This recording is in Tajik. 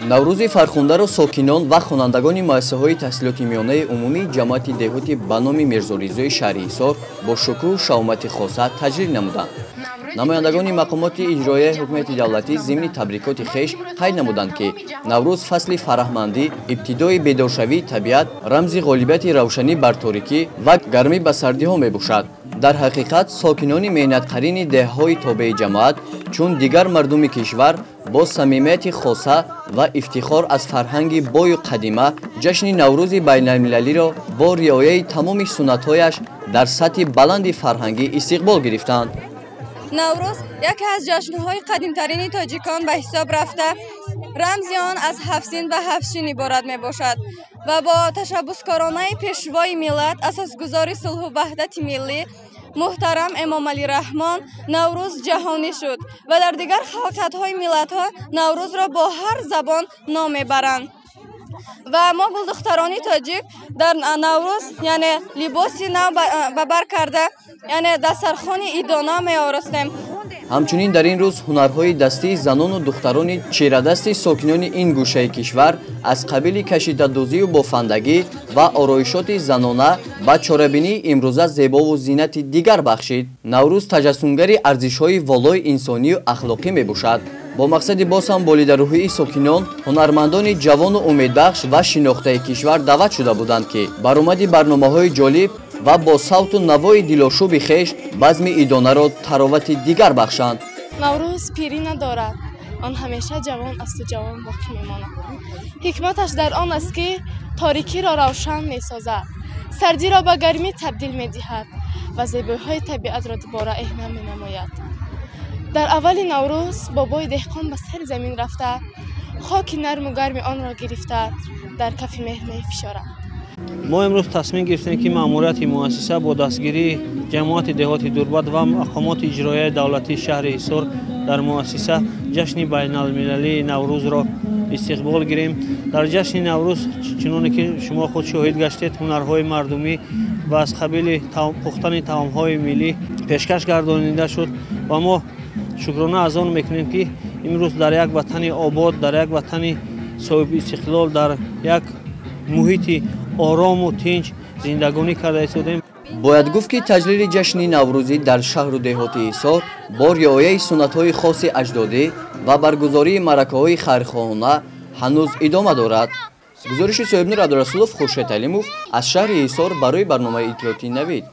Наврӯзи фархундаро сокинон ва хонандагони муассисаҳои таҳсилоти миёнаи умумии ҷамоати деҳоти ба номи Мирзоризои шаҳри Ҳисор бо шукӯҳу шаҳомати хоса таҷлил намуданд. Намояндагони мақомоти иҷроияи ҳукумати давлатӣ зимни табрикоти хеш қайд намуданд, ки Наврӯз фасли фараҳмандӣ, ибтидои бедоршавии табиат, рамзи ғолибияти равшанӣ бар торикӣ ва гармӣ ба сардиҳо мебошад. Дар ҳақиқат, сокинони меҳнатқарини деҳҳои тобеи ҷамоат, чун дигар мардуми кишвар, бо самимияти хоса ва ифтихор аз фарҳанги бою қадима ҷашни Наврӯзи байналмилалиро бо риояи тамоми суннатҳояш дар сатҳи баланди фарҳангӣ истиқбол гирифтанд. Наврӯз яке аз ҷашнҳои қадимтарини тоҷикон ба ҳисоб рафта, рамзи он аз ҳафтсин ва ҳафтшин иборат мебошад ва бо ташаббускоронаи пешвои миллат, асосгузори сулҳу ваҳдати миллӣ муҳтарам Эмомалӣ Раҳмон, Наврӯз ҷаҳонӣ шуд ва дар дигар халқиятҳои миллатҳо Наврӯзро бо ҳар забон ном мебаранд. Ва мо гулдухтарони тоҷик дар Наврӯз, яъне либоси нав ба бар карда, яъне дастархони идона меоростем. Ҳамчунин дар ин рӯз ҳунарҳои дастии занону духтарони чирадасти сокинони ин гӯшаи кишвар аз қабили кашидадӯзию бофандагӣ ва ороишоти занона ба чорабинии имрӯза зебову зинати дигар бахшид. Наврӯз таҷассумгари арзишҳои волои инсонию ахлоқӣ мебошад. Бо мақсади боз ҳам болидарӯҳии сокинон, ҳунармандони ҷавону умедбахш ва шинохтаи кишвар даъват шуда буданд, ки баромади барномаҳои ҷолиб ва бо савту навои дилошӯби хеш базми идонаро таровати дигар бахшанд. Наврӯз пирӣ надорад, он ҳамеша ҷавон асту ҷавон боқӣ мемонад. Ҳикматаш дар он аст, ки торикиро равшан месозад, сардиро ба гармӣ табдил медиҳад ва зебоиҳои табиатро дубора эҳё менамояд. Дар аввали Наврӯз бобои деҳқон ба сари замин рафта, хоки нарму гарми онро гирифта, дар кафи меҳр мефишорад. Мо имрӯз тасмим гирифтем, ки маъмурияти муассиса бо дастгирии ҷамоати деҳоти Дурбат ва мақомоти иҷроияи давлатии шаҳри Ҳисор дар муассиса ҷашни байналмилалии Наврӯзро истиқбол гирем. Дар ҷашни Наврӯз, чуноне ки шумо худ шоҳид гаштед, ҳунарҳои мардумӣ ва аз қабили пухтани таомҳои миллӣ пешкаш гардонида шуд ва мо шукрона аз он мекунем, ки имрӯз дар як ватани обод, дар як ватани соҳиби истиқлол, дар як муҳити орому тинҷ зиндагонӣ карда истодем. Бояд гуфт, ки таҷлили ҷашни наврӯзӣ дар шаҳру деҳоти Ҳисор бо риояи суннатҳои хоси аҷдодӣ ва баргузории маъракаҳои хайрхоҳона ҳанӯз идома дорад. Гузориши Соҳибнур Абдурасулов, Хуршед Алимов аз шаҳри Ҳисор барои барномаи иттилоотии «Навид».